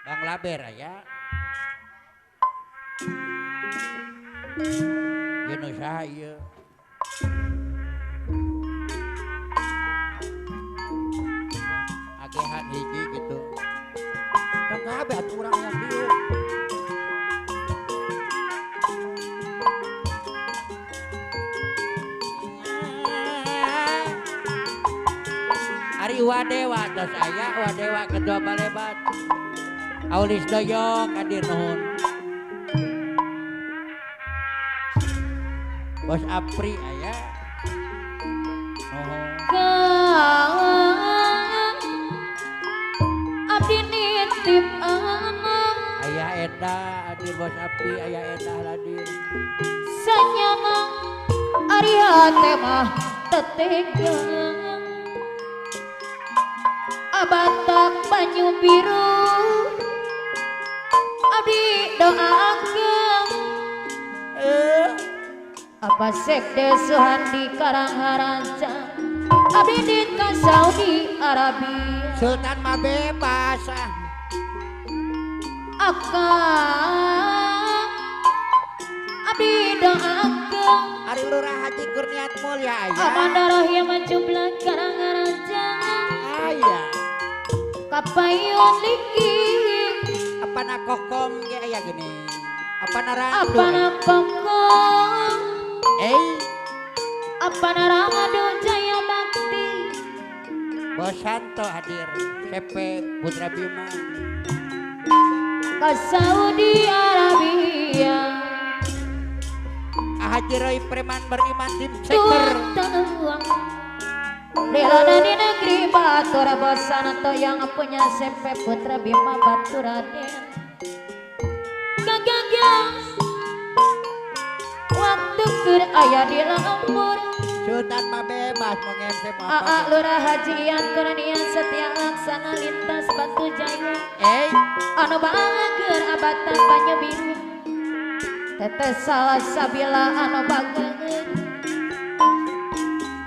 Bang Laber aya. Ieu nu saha ieu? Agehan hiji gitu. Tong kabeh atuh urang yang dieu. Ari Wadewa tos aya Wadewa ketua Balebat. Aulis Doyok hadir nuhun. Bos Apri aya. Nuhun. Abdi nitip anak. Aya Eda hadir Bos Apri aya Eda hadir. Sanyana ari hate mah tetega. Abatak banyu biru abdi doakeun. Apa sekde Suhandi Karangharaja abdi di ka Saudi Arabia. Sultan mah bebas ah. Akang abdi doakeun. Ari Lurah Haji Kurniat Mulya aya. Amanda Rohya Majumlah Karangharaja. Aya. Kapayun liki. Apana kokom ge aya gini. Apana randu. Apana kokom. Apana randu Jaya Bakti. Bosanto hadir. CP Putra Bima. Ke Saudi Arabia. Haji Roy preman beriman tim ceker. Lelana di negeri Batur Bosanto yang punya CP Putra Bima Baturaden. Gagagas waktu keur aya di lembur. Sultan mah bebas mau nge-MC mau apa. Aa Lurah Haji Ian Kurnia Setia Laksana lintas Batu Jaya. Anu bager abatan banyu biru. Teteh salah sabila anu bager.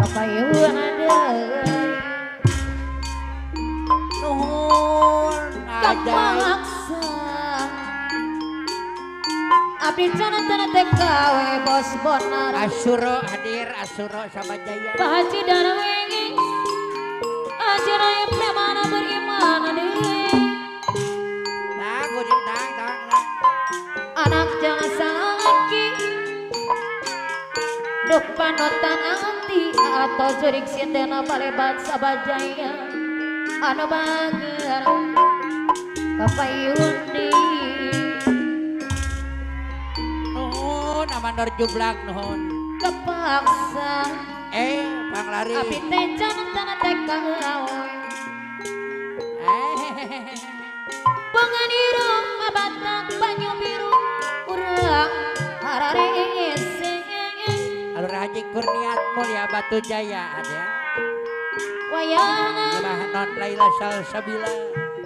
Papayuan deui. Nuhun kapaksa. Abdi cenah TKW Bos Bonar. Asuro hadir Asuro sama Jaya. Pak Haji Darwis. Haji Rai premana beriman deui. Tang gojek tang tang. Anak jangan salah lagi. Duh panutan anti atau jurik sindena Balebat Sabajaya. Anu bager kapayun deui. Nuhun Amandor Jublak nuhun. Kepaksa. Pang lari. Abdi teh jantan TKW. Bongan irung abatak banyu biru urang hararese. Alur Haji Kurniat Mulya Batu Jaya ada. Wayahna. Imah Non Laila Salsabila.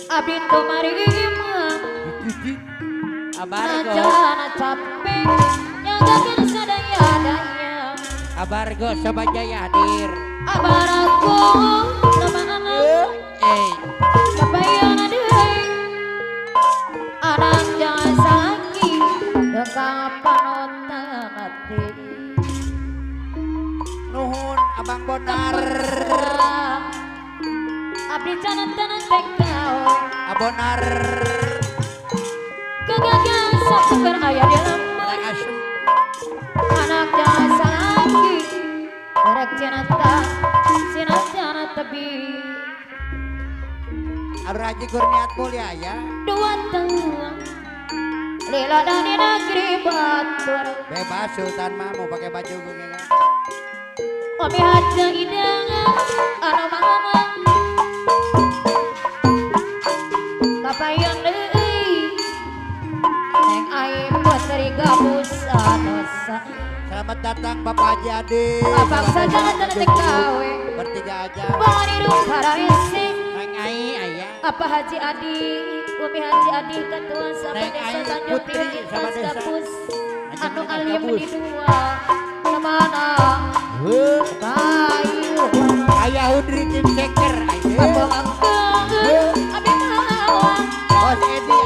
Abdi tumari imah. Abargo. Ajana capek nyagakeun sadaya-daya. Abargo Sabajaya hadir. Abargo loba anak. Kapayun deui. Anak jangan salaki deukang panutan ati. Nuhun Abang Bonar. Abdi canatan TKW. Abonar. Kegagalan sakuker aya di lembur. Anak jangan salaki rek cinata sinatana tebi. Alur Haji Kurniat Mulya ya. Dua tahun lila dari negeri Batur. Bebas Sultan mah mau pakai baju gue kan. Omi haja idangan anu mama. Kapayun deui. Neng ai putri gabus adosa. Selamat datang Bapak Haji Adi. Bangsa jangan TKW. Bertiga aja. Bariru haraisi. Neng ai aya. Apa Haji Adi, Umi Haji Adi ketua sama desa Tanjung Priok lintas Gabus. Anu alim di dua kemana? Bayu. Ayah Hudri tim ceker. Abang Abi Mawang. Bos Edi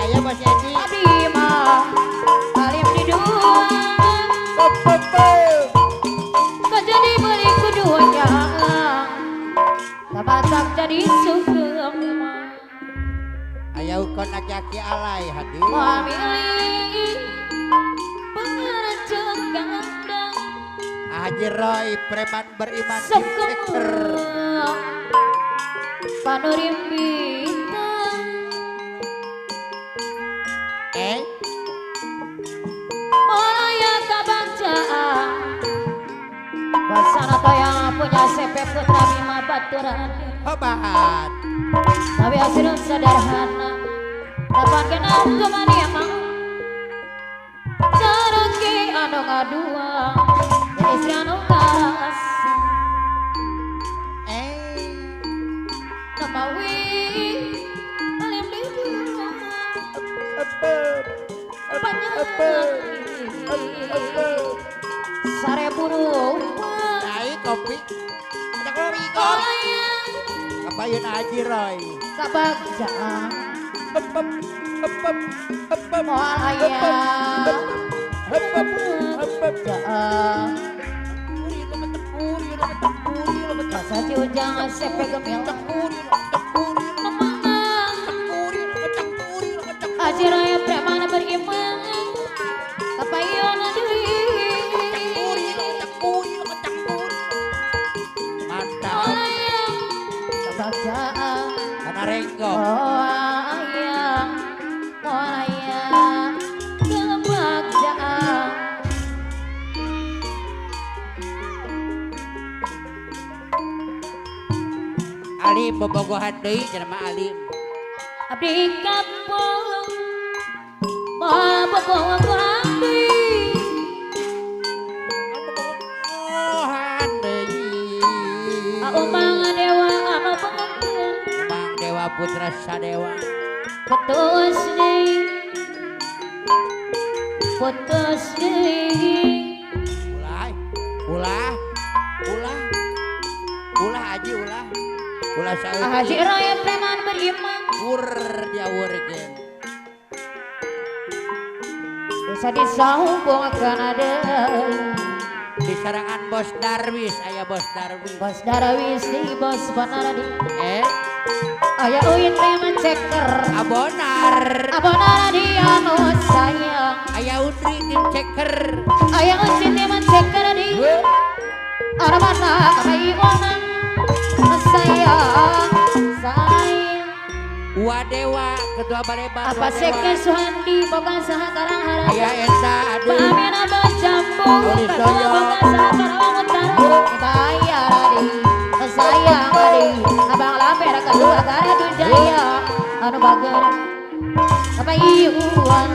Aya ukon aki-aki alay hadir. Moal milih pengerenceng gandeng. Haji Roy preman beriman Sekemer panurimbitan. Moal aya kabagjaan. Basana toya punya CP Putra Bima Baturan. Obat. Tapi hasil sederhana. Dapat kenal kemana emang. Caraki anu ngadua, istri anu kasih. Namawi alim di penyakit. Sare buru. Naik kopi. Ada kopi kopi. Kapayun Haji Roy. Kabagjaan. Moal aya. Kabagjaan. Masa ujang sepe gemil. Memanang. Haji Roy preman beriman. Kapayun deui. Mantap. Kabagjaan. Karena renggong. Moal aya kebagjaan. Alim bobogohan deui cenah mah alim. Abdi kampung moal bobogohan deui. Bobogohan deui. Umang dewa anu pengeun. Umang dewa putra sadewa. Putus deui. Putus deui. Ulah, ulah, ulah. Ulah Haji ulah. Ulah saeutik. Haji Roy preman beriman. Ur diawurkeun. Bisa disambungkeun deui. Di sarangan Bos Darwis aya Bos Darwis. Bos Darwis di Bos Bonardi. Aya Uin preman ceker. Abonar. Abonar di anu sayang. Aya Udri tim ceker. Aya Uci tim ceker di. Armana kaiwanan sayang sayang. Wadewa ketua Balebat. Apa seke Suhandi boga saha karang harap. Aya eta aduh. Pamin abah jambu ketua boga saha Karawang Utara. Bayar adi sayang adi abang lamper kedua Gardu Jaya anu bager. Apa iuan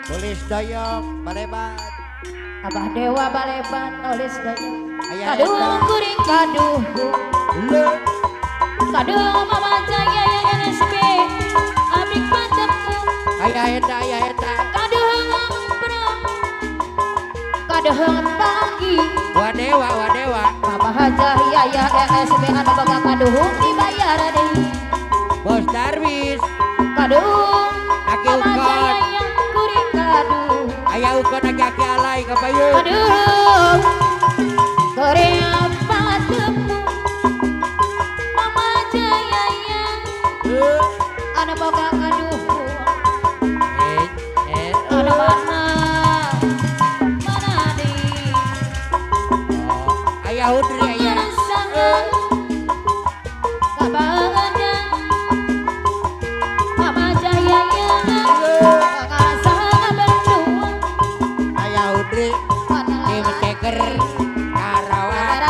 Tulis Doyok Balebat. Abah Dewa Balebat tulis Doyok. Kaduh kuring kaduh. Kaduh Mama Jaya ya NSB abdi patepku. Aya eta aya eta. Kaduh perang. Kaduh pagi. Wadewa wadewa. Mama Hajah ya NSB anu boga kaduh dibayar deui. Bos Darwis. Kaduh Aki Mama Ukon. Jaya ya kuring kaduh. Aya Ukon aki-aki alay kapayun. Kaduh kuring patepku. Mama Jaya ya anu boga kaduh. Anu mana mana di. Aya Udri aya. Mama Jaya ya ngarasa berdua. Aya Udri tim ceker Karawang.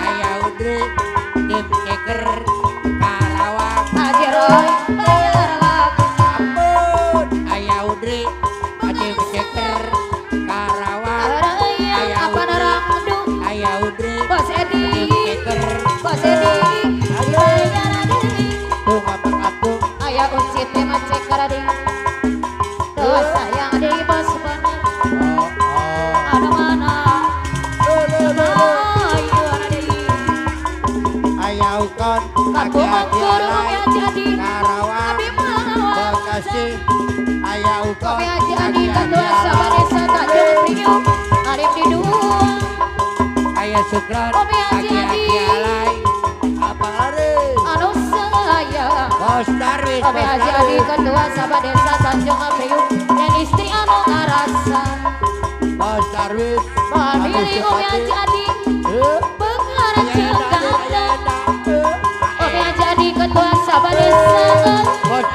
Aya Udri tim ceker Karawang. Haji Roy bayar lagu. Ampun. Aya Udri tim ceker Karawang. Aya apa narangdu. Aya Udri Bos Edi. tim ceker. Bos Edi bayar deui. Tuh ngapak atuh. Aya Uci tim ceker deui. Tuh sayang deui Bos Bonar. Oh oh. Anu mana ayo deui. Aya Ukon Kampung aki-aki Mangkur alay Umi Haji Adi. Karawang Abi mawar. Bekasi. Aya Ukon Umi Haji Adi aki-aki ketua alay. Sabanesa Tanjung Priuk Alim di dua. Aya Sukron Umi Haji aki-aki Adi. alay. Abang Laris. Anu sayang. Bos Darwis, Umi Haji Adi ketua Sabah Desa Tanjung Priuk dan istri anu ngarasa. Bos Darwis, Mandiri Umi Haji Adi pengarang cekanda. Umi Haji Adi ketua Sabah Desa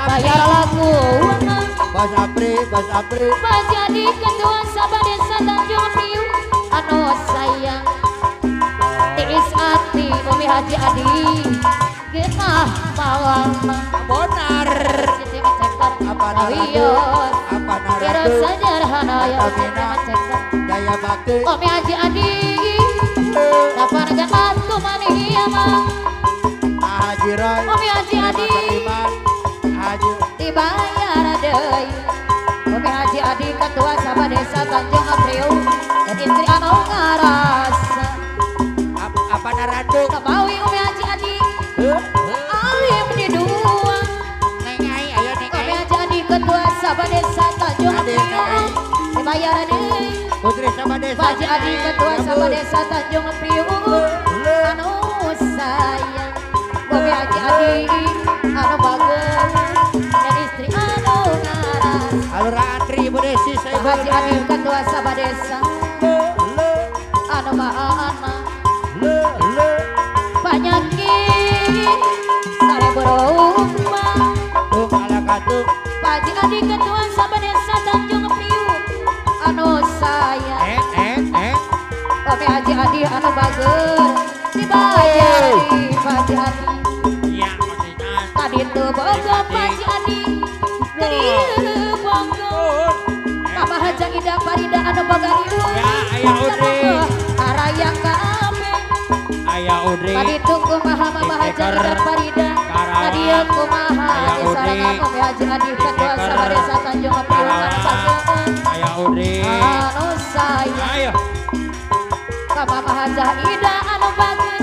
bayar laku. Bos Apri, Bos Apri. Haji Adi ketua Sabah Desa Tanjung Priuk anu sayang. Tiis ati Umi Haji Adi genah malam bonar. Apa naratu? Apa naratu? Sederhana ya Jaya Bakti. Umi Haji Adi kapan genah kumaniya mah. Haji Roy. Umi Haji Adi Haji dibayar deui. Umi Haji Adi ketua Sabah Desa Tanjung Priuk dan istri anu ngarasa. Apa naratu? Kemawi Umi Haji Adi alim di dua. Nengai, ayo nengai. Umi Haji Adi ketua Sabah Desa Tanjung Priuk dibayar deui. Putri Sabah Desa. Haji Adi ketua Sabah Desa Tanjung Priuk anu sayang. Umi Haji Adi anu bagus dan istri anu ngaras. Alura Antri Ibu Desi saya. Haji Adi ketua Sabah Desa anu maana penyakit sare berubah. Haji Adi ketua Sabah Desa Tanjung Priuk anu sayang. Umi Haji Adi anu bager dibayar di Haji Adi. Tadi tuh bogo Haji Adi tadi bogo Mama Haja Ida Farida anu boga ieu. Ya ayah Udri. Araya kabeh. Ayah Udri. Tadi tuh kumaha Mama Haja Ida Farida. Tadi kumaha disarangan Umi Haji Adi ketua Sabah Desa Tanjung Priuk anu bager. Ayah Udri. Anu sayang. Ayo. Ka Mama Haja Ida anu bager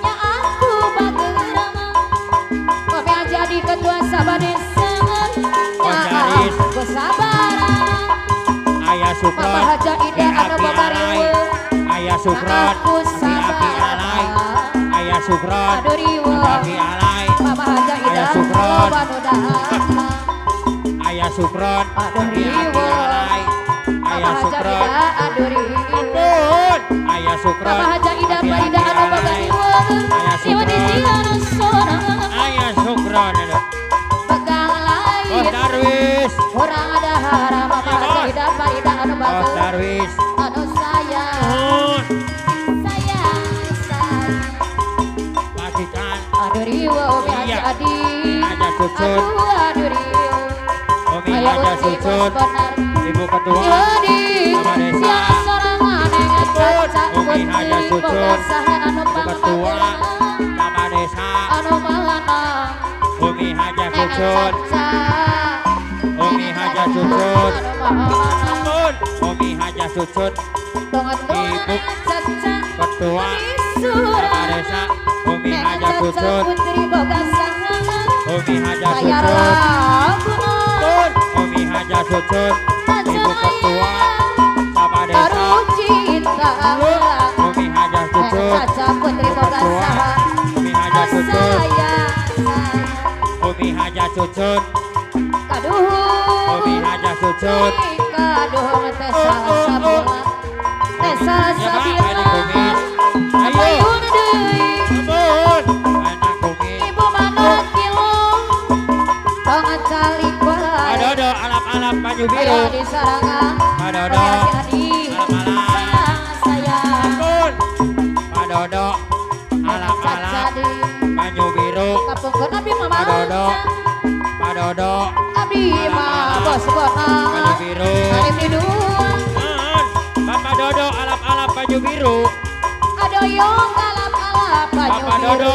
nya aku bager mah. Umi Haji Adi ketua Sabah Desa nya aku sabaran. Ayah Sukron. Mama Haja Ida anu babarieu. Ayah Sukron. Aku sabaran. Ayah Sukron. Aduh riweuh. Aki alai. Mama Haja Ida Ayah Sukron. loba nu dahana. Ayah Sukron. Aduh Aki riweuh. alai. Mama Ayah Haja Sukron. Ida aduh riweuh. Ayah Sukron. Mama Haja Ida Aki Farida aki anu boga alai. riweuh. Ayah Siwa di Sukron. sieun sorang. Ayah Sukron. Aduh. Pegang Bos lain. Darwis. Urang dahara Mama Haja Ida Farida anu Bos bager. Darwis. Anu sayang. Nuhun. Sayang sayang. Pacitan. Aduh riweuh Umi Haji Iya. Adi. Haja Cucun. Aduh aduh riweuh. Umi Ayo Haja Utri Cucun. Bos Bonar. Ibu Ketua Yodi Sabah Desa. siang sorangan caca Umi Haja putri boga Cucun. saha anu Ibu Ketua pangbageurna Sabah Desa. anu malanang Umi Haja nengan Cucun. caca Umi Haja Cucun. anu malanang Ampun. Umi Haja Cucun. tongan-tongan Ibu nengan caca Ketua Sabah Desa. Umi nengan Haja caca Cucun. putri boga saha Umi Haja bayar Cucun. laguna Ampun. Umi Haja Cucun. Ibu Ketua Sabah Desa. baru cinta Umi Haja nengan Cucun. caca putri Ibu boga Ketua saha Umi Haja Cucun. sayang sayang Umi Haja Cucun. Kaduh Umi Haja Cucun. Kaduh teh salsabila teh Ya Pak, salsabila anak kumis. Ayo. Payun deui Ampun. Anak kumis. ibu manut kilo tong calik wae Adodo alap-alap baju ayo biru. disarangan Adodo. Umi Haji Adi Alap-alap. sayang sayang Ampun. Adodo alap-alap caca di baju biru. kapungkur abdi mah Adodo. mangsa Adodo abdi mah bos baju bonar biru. alim di dua Ampun. Bapak Dodo alap-alap baju biru. adoyong alap-alap baju Bapak biru Dodo.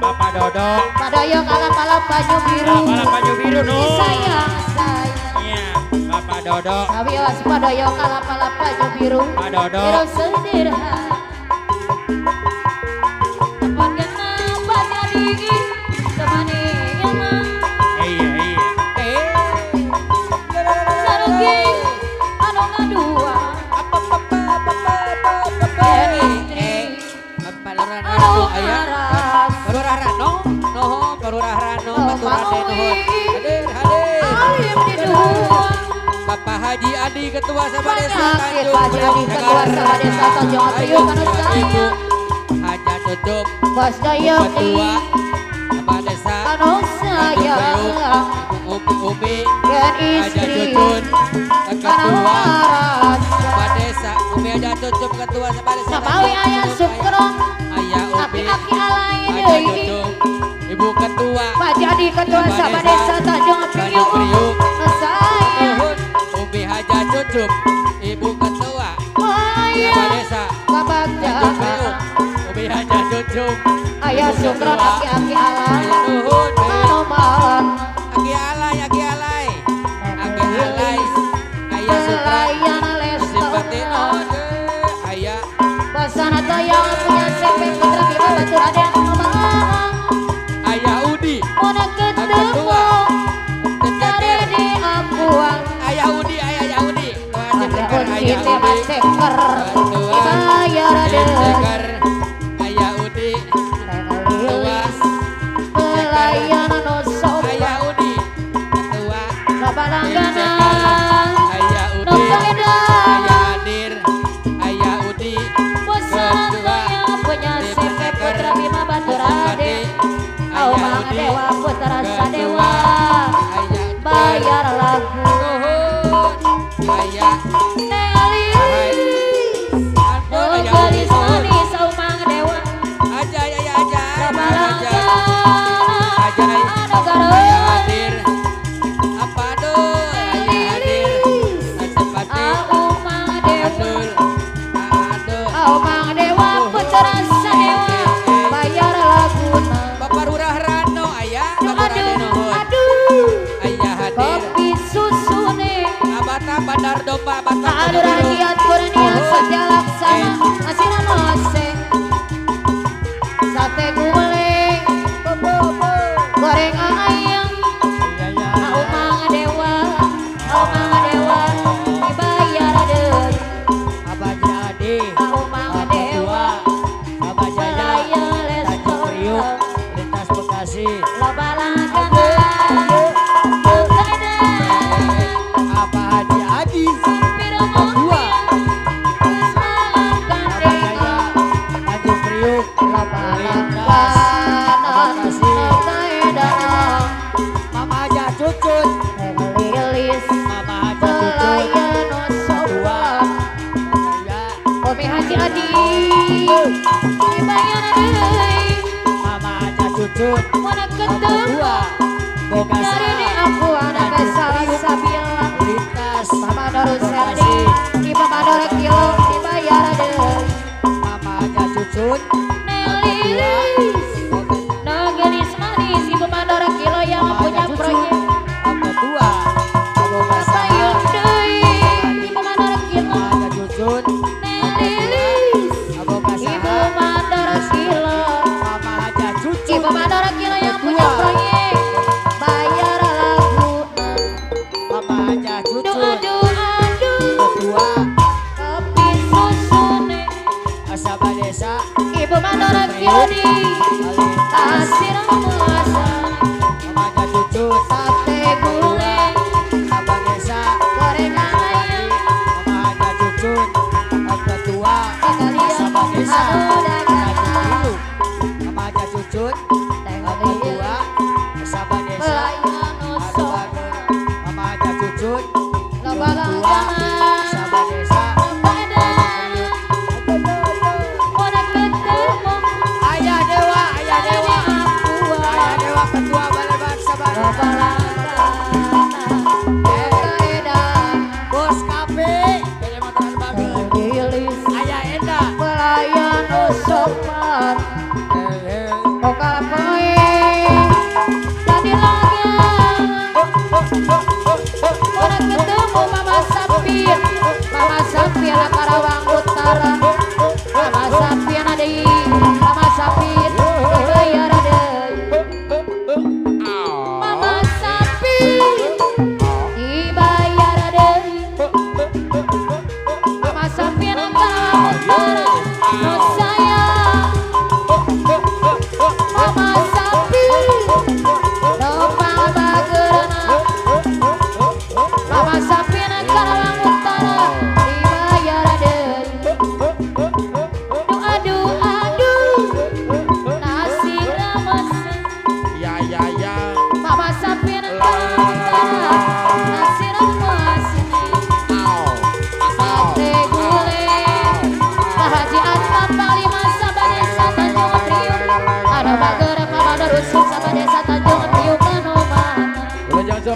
Bapak Dodo Padoyong alap-alap baju biru alap-alap baju biru no. sayang sayang Iya, Bapak Dodo. Sawios padoyong alap-alap baju biru Pak Dodo. biru sederhana tepan kenapa jadi temani yang Iya, iya. sarugi anu ngadua Bapak Lurah Rano aya. Bapak Lurah Rano, noho Bapak Lurah Lurah Rano Batu Raden nuhun. Hadir hadir. Alim di duhur. Bapak Haji Adi Ketua Sabah Desa Tanjung Pak Haji Adi Ketua Sabah Desa Tanjung Priuk anu sayang. Haja Cucup Bos Dayang Ketua Sabah Desa anu sayang. Ibu Umi dan Haja istri Cucun Ketua anu Sabah Desa Umi Haja Cucup Ketua Sabah Desa Samawi aya Sukron Ayah Umi aki-aki alay Haja deui. Cucup Ibu Ketua Pak Haji Adi Ketua Sabah Desa Tanjung Tanjung Priuk Priuk anu sayang. Nuhun Umi Haja Cucup Ibu Ketua Sabah Ayah Desa Tanjung Priuk kabagja Umi Haja Cucup Ayah Ibu Sukron Ketua. aki-aki alay Ayah nuhun anu malang Aki alay, aki alay, aki alay, ayah Sukron, pelayan simpati lestor ode, ayah Basana yang punya CP Putra Bima Batu Raden Mamang ayah Udi, Mona ketemu Ketua dari Ceker, di ampuang ayah Udi, ayah Udi, Ketua Ada Ceker, Udi ayah tema Udi, ceker Ketua dibayar deui Ceker, ayah Udi, Ketua pelayan anu sopan ayah Udi, Ketua loba langganan ayah nu Udi, kaedan ayah Hadir, ayah Udi, Busana yang punya CP Putra Bima Batu Raden Aumang ayah Udi, Dewa Putra Sadewa ayah bayar lagu Nuhun, ayah Nelis Ampun, ayah Udi, Nugelis nuhun. manis Aumang Dewa Ajay, ayah ajay, Loba ajay, langganan ajay, anu ayah gareun hadir, apa aduh, ayah hadir, Nelis Sepati, Aumang Dewa adul, aduh, Aumang Dewa Putra Sadewa bayar laguna Bapak Lurah Rano, ayah, Aduh Bapak Raden aduh nuhun, aduh ayah hadir, kopi susune Abata Bandar Domba, Abata Aduh Rajiat Kurnia Satya Laksana Asinan Ose Sate gulai goreng ayam Aumang Dewa Aumang Dewa dibayar deui Abah Jadi Aumang Dewa Abah Jaya pelayan Tanjung Priuk restoran lintas Bekasi loba langganan kaedan Abah Haji Adi supir Ketua mobil geus malang Abah Jaya gandengan Tanjung Priuk loba lintas langganan Bekasi nu kaedan Mama Haja Cucut Lilis Mama Haja Cucut pelayan nu sopan Jaya Umi Haji Adi dibayar deui Mama Haja Cucut mana ketemu Ketua Boga dari di aku anak salah sabila lintas Mama Doru Serdi di Mama Dora Kilo dibayar deui Mama Haja Cucut Nelis Nogelis manis Ibu Mandora Kilo yang punya proyek Ketua Boga Sayun deui Ibu Mandora Kilo Mama Haja Cucut Nelis Boga Ibu Mandora Kilo Mama Haja Cucut Ibu Mandora Kilo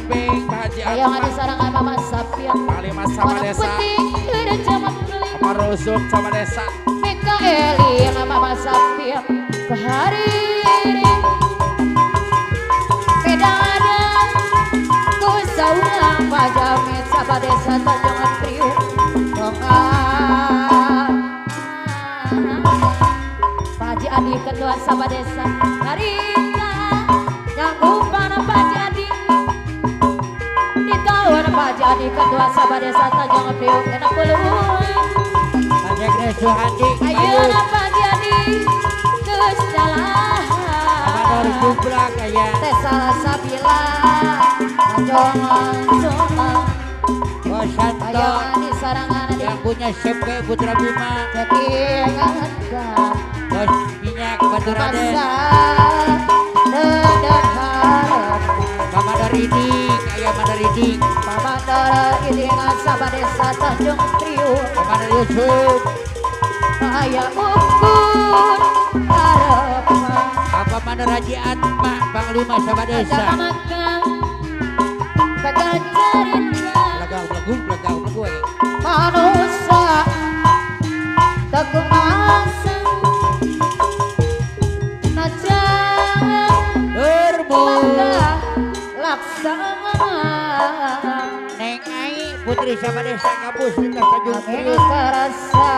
Bembeng, Pak Haji Ayo Atma ada sarangan Mama Sapian Panglima Sama Desa Marusuk Sama Desa Mikaeli Mama Sapian Kehari Pedana Kusauna Pajamit Sama Desa Tanjung Priuk Pak Haji Adi Ketua Sama Desa Harita Nyanggupan Pak Haji Adi Ditawan Pak Haji Adi Ketua Sama Desa Tanjung Priuk 60-an Pak Sekdes Suhandi Ayeuna Pak Haji Adi geus dalahan Pamador Jublak aya Teh salah sabila Tanjung Sulang Bosanto Ayeuna sarangan yang punya CP Putra Bima Ketingan Bos minyak Batu Raden Pamador Iding aya Mandor Iding Pamador Iding Sama Desa Tanjung Priuk Pamador Yusuf Aya ukur harapan Apa Mandor Haji Atma Panglima Sama Desa Pegang cerita Belagang belagu belagang belagu manusia tekuasa najan Berbu laksana Neng Ai Putri Sama Desa Kampus Lintas Tanjung Amin Priuk terasa